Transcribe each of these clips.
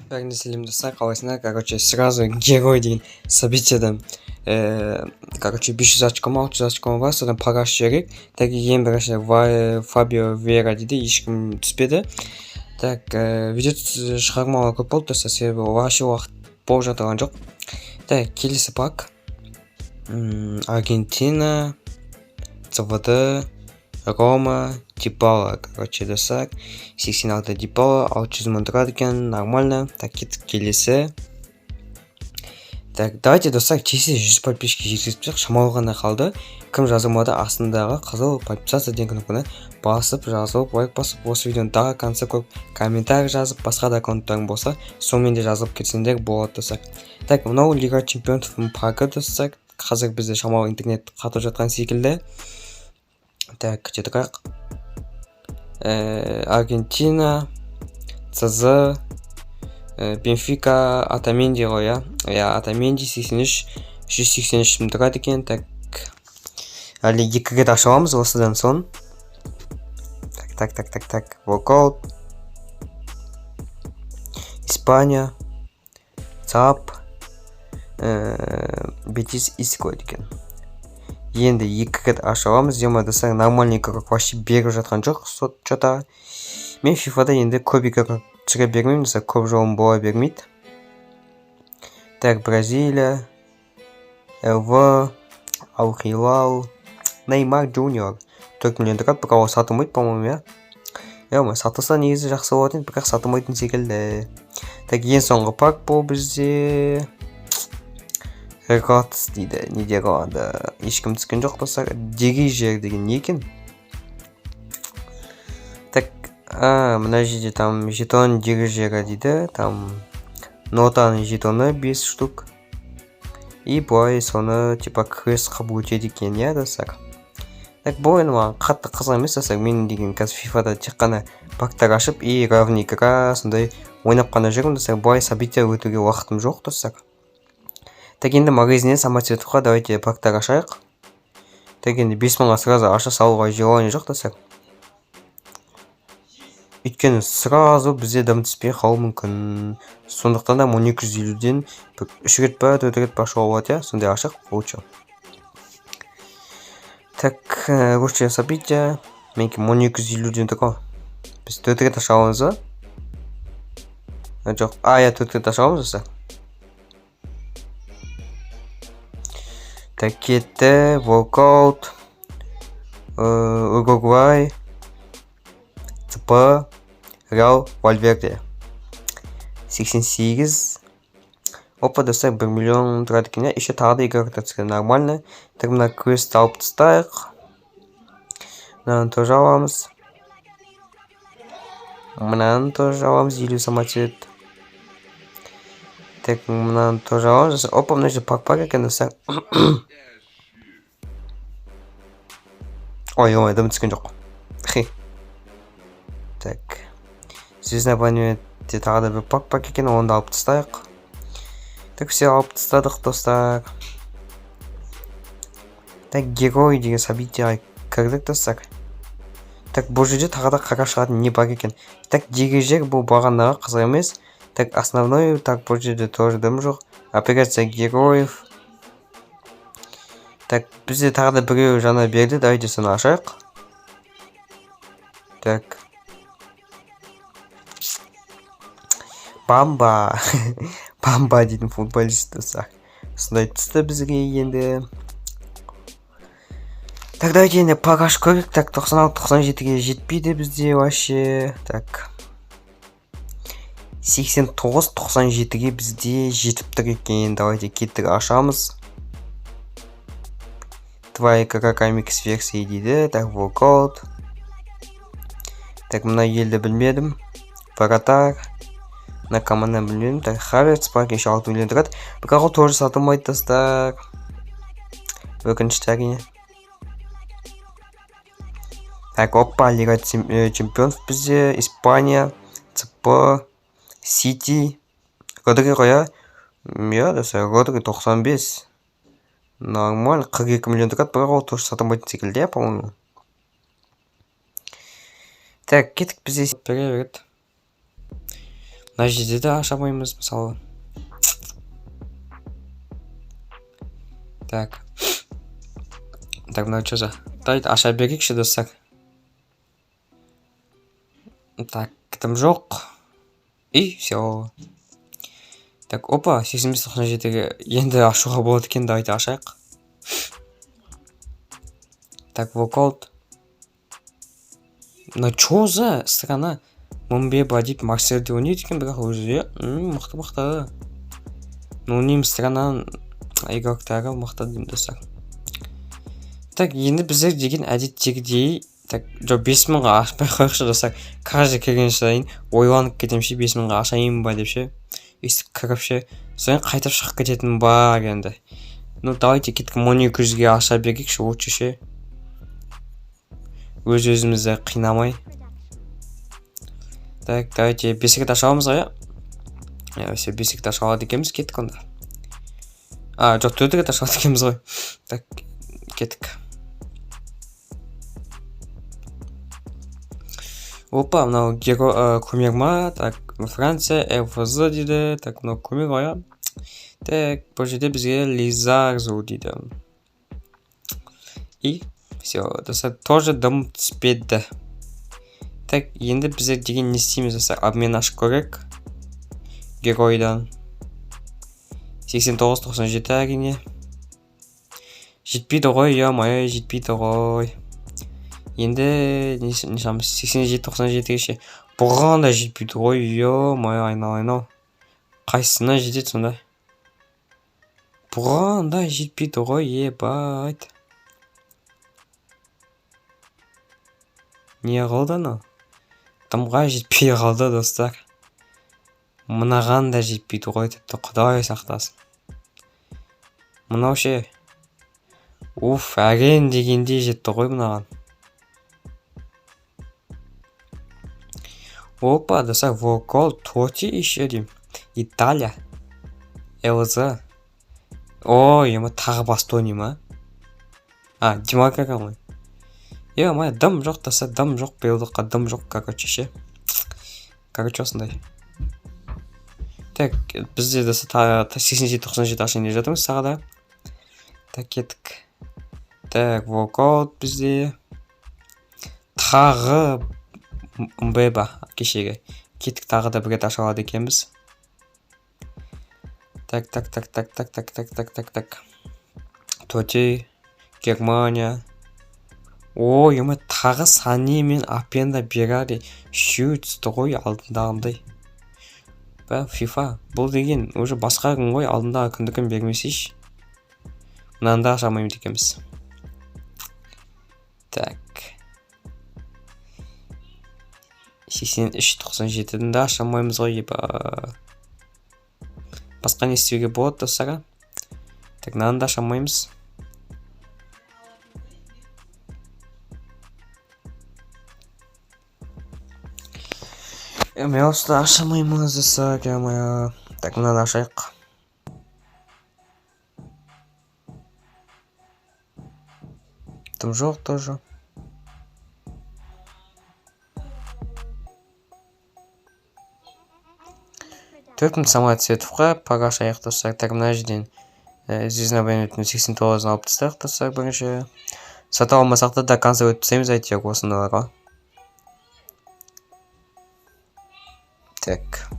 Бәріне сәлем, достар, қалайсыңдар? Короче, сразу герой деген событиядан короче, 500 очко ма, 600 очко ма бар, содан пак ашып жіберейік. Так, ең бірінші Фабио Вера дейді, ешкім түспеді. Так, видео шығармауға көп болды, достар, себебі вообще уақыт болып жатырған жоқ. Так, келесі пак. Аргентина, ЦВД, Рома, Дибала. Короче, достар, 86 Дибала, 600 мың тұрады екен, нормально. Так, кеттік келесі. Так, давайте, достар, тез 100 подписчикке жеткізіп тастайық, шамалы ғана қалды. Кім жазылмады, астындағы қызыл подписаться деген кнопканы басып, жазылып, лайк басып, осы видеоны до конца көріп, комментарий жазып, басқа да аккаунттарың болса, сонымен де жазылып кетсеңдер болады, достар. Так, мынау Лига чемпионов пагы, достар. Қазір бізде шамалы интернет қатып жатқан секілді. Так, күте тұрайық. Аргентина, ЦЗ, Бенфика, Отаменди ғой, иә? Иә, Отаменди 83, 183 мың тұрады екен. Так, әлі екі рет аша аламыз осыдан соң. Так, так, так, так, так. Walkout. Испания. ЦАП. Бетис, Иско екен. Енді екі рет аша аламыз. Ема, достар, нормальный игрок вообще беріп жатқан жоқ. Че-то мен фифада енді көп игрок түсіре бермеймін, достар, көп жолым бола бермейді. Так, Бразилия, ЛВ, Ал Хилал, Неймар Джуниор. 4 миллион тұрады, бірақ ол сатылмайды, по-моему, иә? Иә, сатылса, негізі жақсы болатын еді, бірақ сатылмайтын секілді. Так, ең соңғы пак бұл бізде Рекордс дейді, Нидерланды. Ешкім түскен жоқ, достар. Дирижер деген не екен? Так, а, мына жерде там жетон дирижера дейді, там нотаның жетоны 5 штук. И былай соны типа квест қылып өтеді екен, иә, достар. Так, бұл енді маған қатты қызық емес, достар. Мен деген қазір фифада тек қана пактар ашып и равный игра сондай ойнап қана жүрмін, достар. Былай события өтуге уақытым жоқ, достар. Так, енді магазиннен самоцветовқа давайте пактар ашайық. Так, енді 5000-ға сразу аша салуға желание жоқ, достар, өйткені сразу бізде дым түспей қалуы мүмкін. Сондықтан да 1250-ден бір үш рет па, төрт рет па ашуға болады, иә, сондай ашық лучше. Так, лучшее событие менікі 1250-ден тұр ғой. Біз төрт рет аша аламыз ба? Жоқ, а, иә, төрт рет аша аламыз, достар. Так, кетті. Walkout. Уругвай, ЦП, Реал, Вальверде, 88. Опа, достар, 1 миллион тұрады екен, иә. Еще тағы да игроктар түскен, нормально. Так, мына квестті алып тастайық, мынаны тоже аламыз, мынаны тоже аламыз, 50 самоцвет. Так, мынаны тоже аламыз. Опа, мына жерде пак бар екен, достар. Ой, ой, дым түскен жоқ. Хи. Так, звездный абонементте тағы да бір пак бар екен, оны да алып тастайық. Так, все, алып тастадық, достар. Так, герой деген событияға кірдік, достар. Так, бұл жерде тағы да қара шығатын не бар екен? Так, дирижер, бұл бағанағы, қызық емес. Так, основной. Так, бұл жерде тоже дым жоқ. Операция героев. Так, бізде тағы да біреу жаңа берді, давайте соны ашайық. Так, Бамба, Бамба дейтін футболист, достар, сондай түсті бізге енді. Так, давайте енді пак ашып көрейік. Так, 96, 97-ге жетпейді бізде вообще. Так, 89, 97-ге бізде жетіп тұр екен. Давайте, кеттік, ашамыз. Твоя игра комикс версии дейді. Так, walkout. Так, мына елді білмедім. Вратарь. Мына команданы білмедім. Так, Хаверц бар, еще 6 миллион тұрады, бірақ ол тоже сатылмайды, достар, өкінішті, әрине. Так, опа, Лига чемпионов бізде. Испания, ЦП, Сити, Родри ғой, иә? Иә, достар, Родри 95, нормально, 42 миллион тұрады, бірақ ол тоже сатылмайтын секілді, иә, по моему. Так, кеттік, бізде бере береді. Мына жерде де аша алмаймыз, мысалы. Так. Так, мынау что за? Давайте аша берейікші, достар. Так, кітім жоқ. И все. Так, опа, 85-97-ге енді ашуға болады екен, давайте ашайық. Так, walkout. Мына чё за страна? Мбеппе дейді, Марсельде ойнайды екен, бірақ өзі, мықты-мықты. Ну, нем странаның игроктары мықты деймін, достар. Так, енді біздер деген әдеттегідей, так, жоқ, 5000-ға ашпай қояйықшы, достар. Каждый кірген сайын ойланып кетемін ше, 5000-ға ашайын ба деп ше. Өйстіп кіріп ше, содан қайтып шығып кететінім бар енді. Ну, давайте кеттік, 1200-ге аша берейікші, лучше ше. Өз өзімізді қинамай. Так, давайте 5 рет аша аламыз ғой, иә? Иә, все, 5 рет аша алады екенбіз, кеттік онда. А, жоқ, 4 рет аша алады екенбіз ғой. Так, кеттік. Опа, мынау кумир ма? Так, Франция, РФЗ дейді. Так, мынау кумир ғой, иә? Так, бұл жерде бізге Лизарзу дейді. И все, достар, тоже дым түспеді. Так, енді біздер деген не істейміз, достар? Обмен ашып көрейік. Геройдан. 89-97 әрине. Жетпейді ғой, ё-моё, жетпейді ғой. Енді не шамыз? 87-97-ге ше. Бұған да жетпейді ғой, ё-моё, айналайын ау. Қайсысына жетеді сонда? Бұған да жетпейді ғой, ебать. Не қылды анау? Дымға жетпей қалды, достар. Мынаған да жетпейді ғой, тіпті құдай сақтасын. Мынау ше. Уф, әрең дегенде жетті ғой мынаған. Опа, достар, Вокал, Тоти еще деймін. Италия. ЛЗ. Ой, ема тағы Бастони ма? А, Димарко ғой. Е, дым жоқ, достар, дым жоқ, биылдыққа дым жоқ, короче, ше. Короче, осындай. Так, бізде достар 87-97 ашайын деп жатырмыз тағы да. Так, кеттік. Так, walkout бізде. Тағы Мбеппе кешегі. Кеттік, тағы да бір рет аша алады екенбіз. Так, так, так, так, так, так, так, так, так, так. Тоти, Германия. Ой, ема тағы Сани мен Апенда Берари үшеуі түсті ғой алдындағындай. Бә, FIFA, бұл деген уже басқа күн ғой, алдындағы күндікін бермесейші. Мынаны да аша алмаймыз екенбіз. Так. 83-97-ні де аша алмаймыз ғой, еба. Басқа не істеуге болады, достар? Так, мынаны да аша алмаймыз. Мелосты аша алмаймыз, достар, ё-моё. Так, мынаны ашайық. Тым жоқ тоже. Төрт мың самоцветовқа пак ашайық, достар. Так, мына жерден звездный абоненттің 89-ын алып тастайық, достар, бірінші. Сата алмасақ та до конца өтіп тастаймыз әйтеуір осындайларға. Так.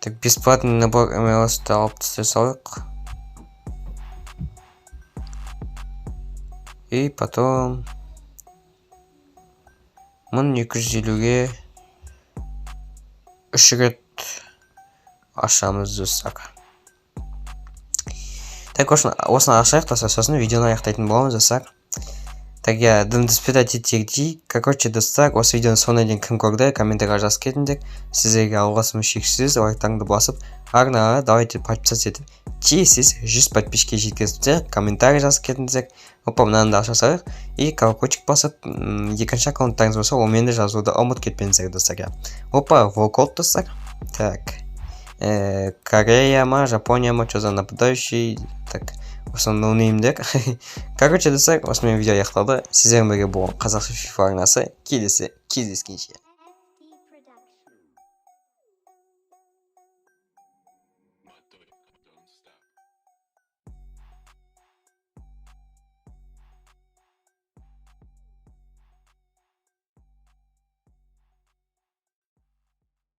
Так, бесплатный набор МЛС-ті алып тастай салайық. И потом 1250-ге үш рет ашамыз, достар. Так, осыны ашайық, достар, сосын видеоны аяқтайтын боламыз, достар. Так, я дым түспеді әдеттегідей. Короче, достар, осы видеоны соңына дейін кім көрді, комментарийға жазып кетіңдер. Сіздерге алғысым шексіз, лайктарыңды басып, арнаға давайте подписаться етіп, тез-тез 100 подписчикке жеткізіп, комментарий жазып кетіңіздер. Опа, мынаны да аша салайық. И колокольчик басып, екінші аккаунттарыңыз болса, онымен де жазуды ұмытып кетпеңіздер, достар. Опа, walkout, достар. Так. Корея ма, Жапония ма, что за нападающий. Так, осыны ноунеймдер. Короче, достар, осымен видео аяқталды. Сіздермен бірге болған Қазақша ФИФА арнасы. Келесі кездескенше.